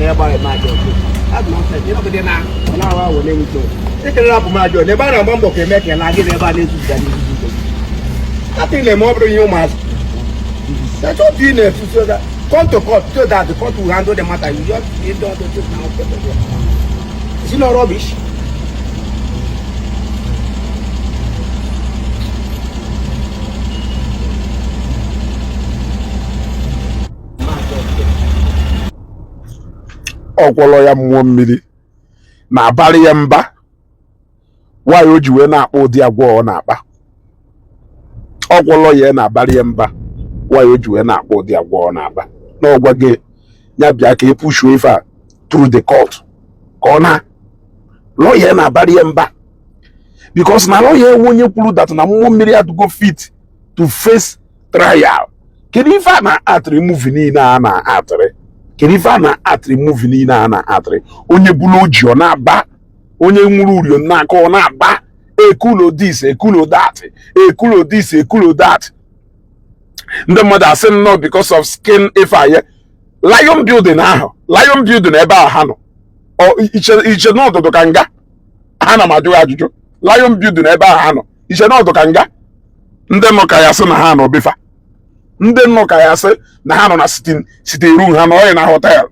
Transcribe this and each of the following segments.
N'ebe ahụ eme ajọ ọjọọ. That's nonsense. Ịnọgide na ọ na-aghọ aghụghọ na-enweta ụtọ. Ekele rapụ m ajọ n'ebe a na-agba mbọ ka eme ka ị na-agị n'ebe a na-ezuzuga na-ezuzu. That thing na-eme ọ bụrụ ihe ụmụazị. That's what you know, so that come to court so that the court will handle the matter. You just you don't do this now. Is it not rubbish? Ọkwọlọ ya mmụọ mmiri na-abalị ya mba. Nwaanyị o ji wee na-akpa ụdị agwa ọ na-akpa, ọkwọlọ ya na-abalị ya mba. Nwaanyị o ji wee na-akpa ụdị agwa ọ na-akpa na ọgwa gị ya bịa ka e pushuo ife a through the court, ka ọ na lawyer na-abalị ya mba, because na lawyer ewu onye kwuru that na mmụọ mmiri adịgo fit to face trial. Kedu ife a na-atịrị movie niile a na-atịrị? Kedu ife a na-atịrị movie niile a na-atịrị? Onye bụrụ oji ọ na-aba, onye nwụrụ urio n'aka ọ na-aba, ekulo this, ekulo that, ekulo this, ekulo that. Ndị mmadụ asị nnọọ because of skin ife aye Lion Building ahụ, Lion Building ebe a ha nọ. Ọ iche iche n'ọdụdụ ka nga ha na m ajụ ajụjụ. Lion Building ebe a ha nọ, iche n'ọdụ ka nga ndị nọ ka ya sị na ha nọ befa, ndị nọ ka ya sị na ha nọ na sitting room ha nọ na hotel.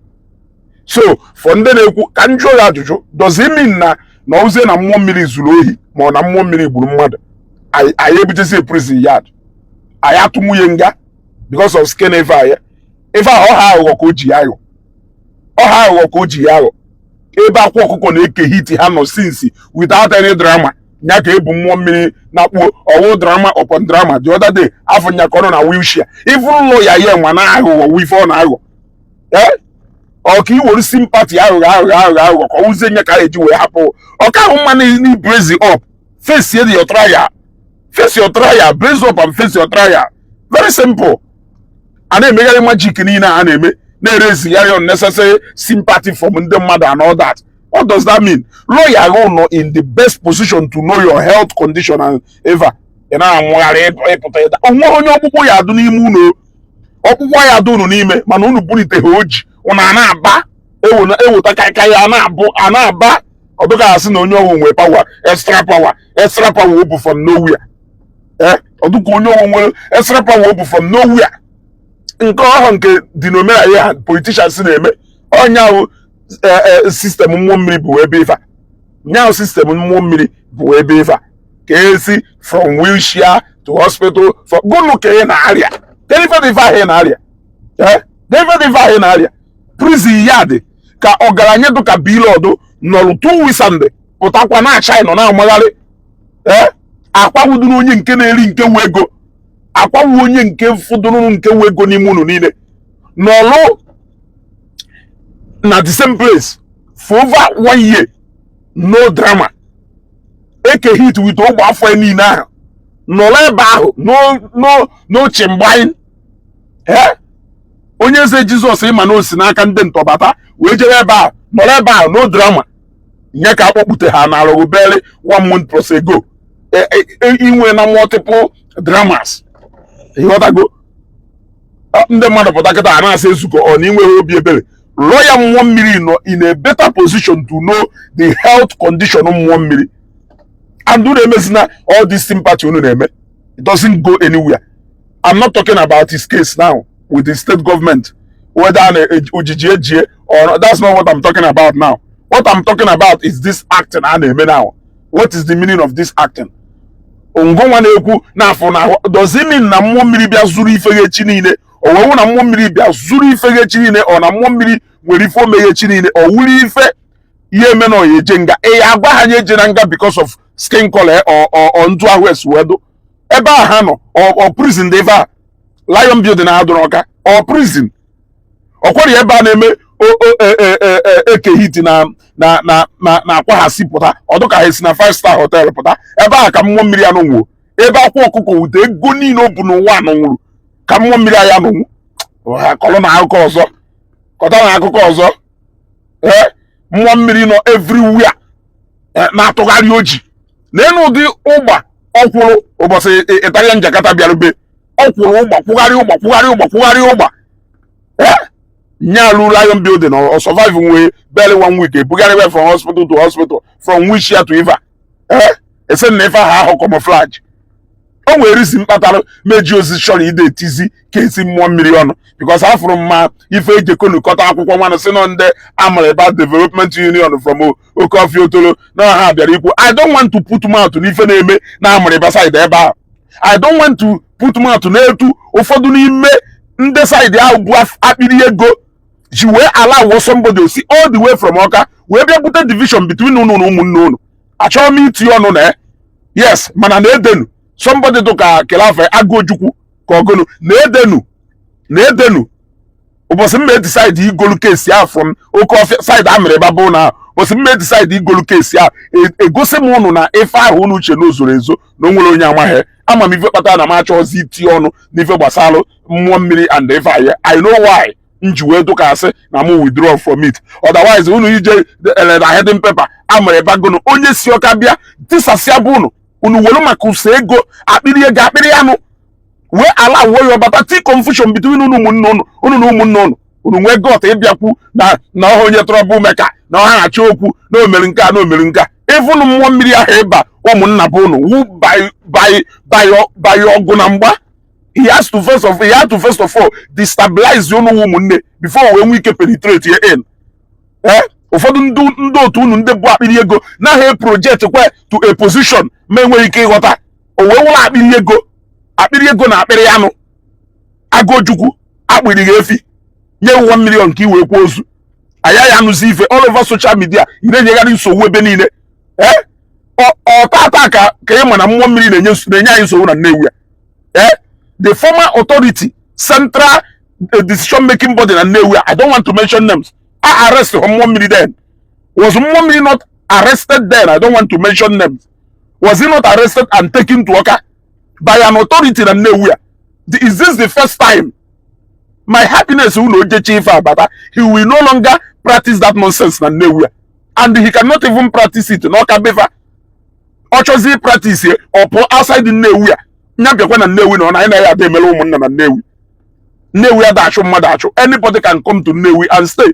So for ndị na-ekwu ka m jụọ ya ajụjụ, does it mean na ozie na mmụọ mmiri zuru ohi, ma ọ na mmụọ mmiri gburu mmadụ, anyị ebutezi prison yard, anyị atụ nwunye nga because of skin ife anyị ife ahụ? Ọha aghụghọ ka o ji ya aghọ, ọha aghụghọ ka o ji ya aghọ. Ebe akwa ọkụkọ na-eke hit ha nọ since without any drama, nya ka ebu mmụọ mmiri na-akpuo ọwụ drama upon drama. The other day, afọ nya ka ọ nọ na wheelchair. Even lawyer ya nwa na aghụghọ wu ife ọ na-aghọ. Ee, ọ ka iwere sympathy aghụghọ aghụghọ aghụghọ aghụghọ ka ọ wụzie nye ka a eji wee hapụ ọka ahụ mma na brace up, face your trial, face your trial, brace up and face your trial. Very simple. A na-emegharị magic niile a na-eme na-erezigharị unnecessary sympathy from ndị mmadụ and all that. What does that mean? Lawyer ahụ nọ in the best position to know your health condition and ever ị na-amụgharị ịpụta ịda onwe onye ọkpụkpụ ya adụ n'ime unu, ọkpụkpụ ya adụ unu n'ime, mana unu bulite ha oji unu a na-aba eweta kaikai a na-abụ a na-aba. Ọ dịka asị na onye ọwụ nwere power, extra power, extra power o bụ from nowhere. Ee, ọ dịka onye ọwụ nwere extra power o bụ from nowhere. Nke ọhụ nke dinomera ya politicians na-eme ọnya ahụ, system mmụọ mmiri bụ ebe ife a nyaahụ, system mmụọ mmiri bụ ebe ife a ka esi from wheelchair to hospital for gụnụ ka ị na-arịa. Kedu ife dị ife ahụ ị na-arịa? Ee, kedu ife dị ife ahụ ị na-arịa? Prison yard ka ọgaranya dụka bilọdụ nọrụ 2 weeks and pụtakwa na-acha nọ na-amagharị. Ee, akwawuduru onye nke na-eri nke wu ego, akwawu onye nke fụdụrụ nke wu ego n'ime unu niile nọrụ na the same place for over one year, no drama. Eke hit with ụgbọ afọ ya niile ahụ nọrọ ebe ahụ, no, no, no chimgbain. Ee, onye eze Jizọs ịma na o si n'aka ndị ntọbata wee jere ebe ahụ, nọrọ ebe ahụ, no drama. Nye ka akpọkpute ha na arụgụ one month plus ago, inwe na multiple dramas. Ịghọtago? Ndị mmadụ pụta kịta a na-asị ezukọ ọ na inweghị obi ebere. Lawyer mmụọ mmiri nọ in a better position to know the health condition mmụọ mmiri, and unu emezina all this sympathy unu na-eme. It doesn't go anywhere. I'm not talking about his case now with the state government, whether na ojiji ejie or not. That's not what I'm talking about now. What I'm talking about is this acting a na-eme now. What is the meaning of this acting? Ngụnwa na-ekwu n'afọ na does it mean na mmụọ mmiri bịa zuru ife gị echi niile, o wee wụ na mmụọ mmiri bịa zuru ife gị echi niile, ọ na mmụọ mmiri nwere ife omeghe echi niile, ọ wuru ife ihe eme na ọya eje nga? Ị ya agwa ha nye eje na nga because of skin color or ndụ ahụ esi wee dụ ebe a ha nọ? Ọ prison dị ebe a, Lion Building adụrụ ọka, ọ prison ọ kwere ebe a na-eme eke hit na akwa ha si pụta, ọ dụka ha esi na five star hotel pụta. Ebe a ka mmụọ mmiri anọ nwuo, ebe akwa ọkụkọ wute ego niile o bu n'ụwa anọ nwụrụ ka mmụọ mmiri anya nọ nwu ha. Kọrọ na akụkọ ọzọ, kọta na akụkọ ọzọ. Ee, mmụọ mmiri nọ everywhere na-atụgharị oji n'elu ụdị ụgba ọkwụrụ ụbọchị Italian Jakarta bịarube, ọkwụrụ ụgba kwụgharị ụgba kwụgharị ụgba kwụgharị ụgba. Ee. Nya Lion building or survive nwe barely one week, ebugharịwa from hospital to hospital, from wheelchair to iva. Ese na ife ahụ camouflage. O nwere isi mkpatara meji ozi chọrọ ide etizi ka esi mmụọ mmiri ọnụ, because afụrụ m ma ife ejekonukọta akwụkwọ nwanụ si nọ ndị Amariba Development Union from Okofia Otolo na ha bịara ikwu. I don't want to put mouth n'ife na-eme na Amariba side ebe ahụ. I don't want to put mouth n'etu ụfọdụ n'ime ndị side ahụ bụ akpịrị ego ji wee allow somebody osi all the way from Ọka wee bịa bute division between unu na ụmụnne unu. Achọrọ m itinye ọnụ na yes, mana na edenu somebody dị ka kelafe agụojukwu ka ọgụnụ na edenu na edenu. Ụbọchị mma decide igolu case ahụ from oke ọfịa side Amịrịba bụ na ụbọchị mma decide igolu case ahụ, egosi m ụnụ na ife ahụ unu uche na ozoro ezo na o nwere onye amaghị. Ama m ife kpatara na m achọghịzi itinye ọnụ n'ife gbasara mmụọ mmiri and ife ahụ. I know why m ji wee dụkasị na m withdraw from it. Otherwise unu ije eleda heading paper Amịrịba gụnụ onye si Ọka bịa tisasịa bụ unu, unu were maka ụsọ ego, akpịrị ego, akpịrị anụ wee ala wuo ya ọbata ti confusion between unu ụmụnne unu, unu na ụmụnne unu. Unu nwee gut ịbịakwu na ọha onye trouble maker na ọha na-achọ okwu na omere nke a na omere nke a. Ịfụnụ mmụọ mmiri ahụ ịba ụmụnna bụ unu wu by ọgụ na mgba. He has to first of all destabilize unu ụmụnne before wee nwee ike penetrate ya in. Ụfọdụ ndị otu unu, ndị bụ akpịrị ego, naghị project kwe to a position ma enweghị ike ịghọta o wee wụrụ akpịrị ego, akpịrị ego na akpịrị anụ. Agụojukwu akpịrị gị efi nye 1 million ka i wee kwuo ozu aya ya anụzi ife all over social media. Ị na-enyegharị nsogbu ebe niile. Ọtata ka ị ma na mmụọ mmiri na-enye anyị nsogbu na Nnewi ya. The former authority, central decision making body na Nnewi, I don't want to mention names, a arrest mmụọ mmiri then. Was mmụọ mmiri not arrested then? I don't want to mention names. Was he not arrested and taken to Awka by an authority na Nnewi ya? Is this the first time? My happiness unu ojechi ife abata, he will no longer practice that nonsense na Nnewi ya, and he cannot even practice it n'Ọka befa. Ọ chọzi practice ya, ọ pụọ outside Nnewi ya. Nya bịakwa na Nnewi na ọ na anyị na ya ada emere ụmụnna na Nnewi. Nnewi ada achụ mmadụ achụ. Anybody can come to Nnewi and stay.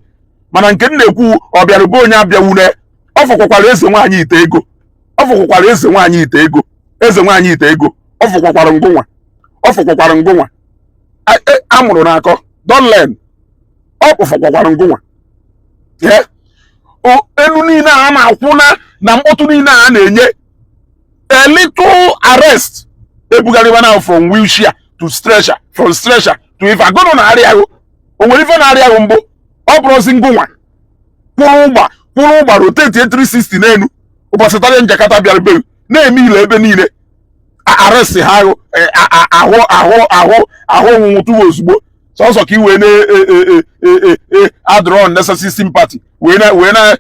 Mana nke m na-ekwu, ọ bịara bụ onye abịawune. Ọ fọkwakwara eze nwaanyị ite ego, ọ fọkwakwara eze nwaanyị ite ego, eze nwaanyị ite ego. Ọ fọkwakwara ngụnwa, ọ fọkwakwara ngụnwa amụrụ n'akọ don learn. Ọ kpọfọkwakwara ngụnwa elu niile a na-akwụ na mkpọtụ niile a na-enye. A little arrest, ebugharịwa now from wheelchair to stretcher, from stretcher to ife agụnụ na-arịa ahụ. O nwere ife na-arịa ahụ mbụ? Ọ bụrụzi ngụnwa kwụrụ ụgba, kwụrụ ụgba, rotate 360 n'elu ụbọchị tara njakata bịara be na-eme ile ebe niile. Arrest ha ahụ ahụ ahụ ahụ ahụ onwunwu tụwa ozugbo, sọsọ ka i wee na-adrọ unnecessary sympathy, wee na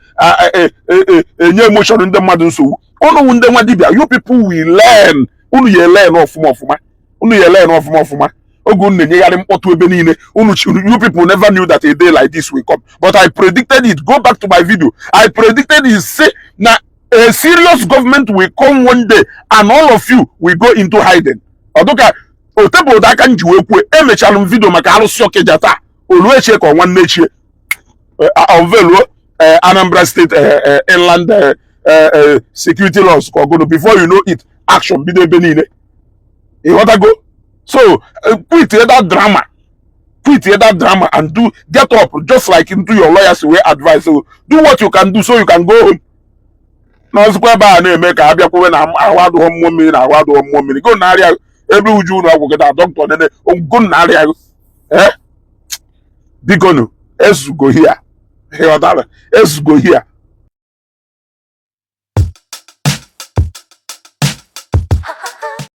enye emotion ndị mmadụ nsogbu. Unu ndị nwa dibịa, you people will learn. Unu ya learn ọfụma ọfụma, unu ya learn ọfụma ọfụma. Oge unu na-enyegharị mkpọtụ ebe niile, unu, you people never knew that a day like this will come, but I predicted it. Go back to my video, I predicted it, say na a serious government will come one day and all of you will go into hiding. Ọdụka otebụl aka m ji wee kwue. Emechara m video maka arụsị Ọkịja taa, oluechie ka nwanne echie unveil Anambra State inland security laws ka ọgụnụ. Before you know it, action bido ebe niile. Ịghọtago? So quit that drama, quit that drama and do get up just like into your lawyers wey advise. So do what you can do so you can go home. N'ọzụkwa ebe a na-eme ka a bịakwuwe na ahụ adụghọ mmụọ mmiri, na ahụ adụghọ mmụọ mmiri. Go narịa ebe uju ụlọ ọgwụ kịta, dọkịta nene go narịa. Bikonu, ezugo hia. Ịghọtara? Ezugo hia.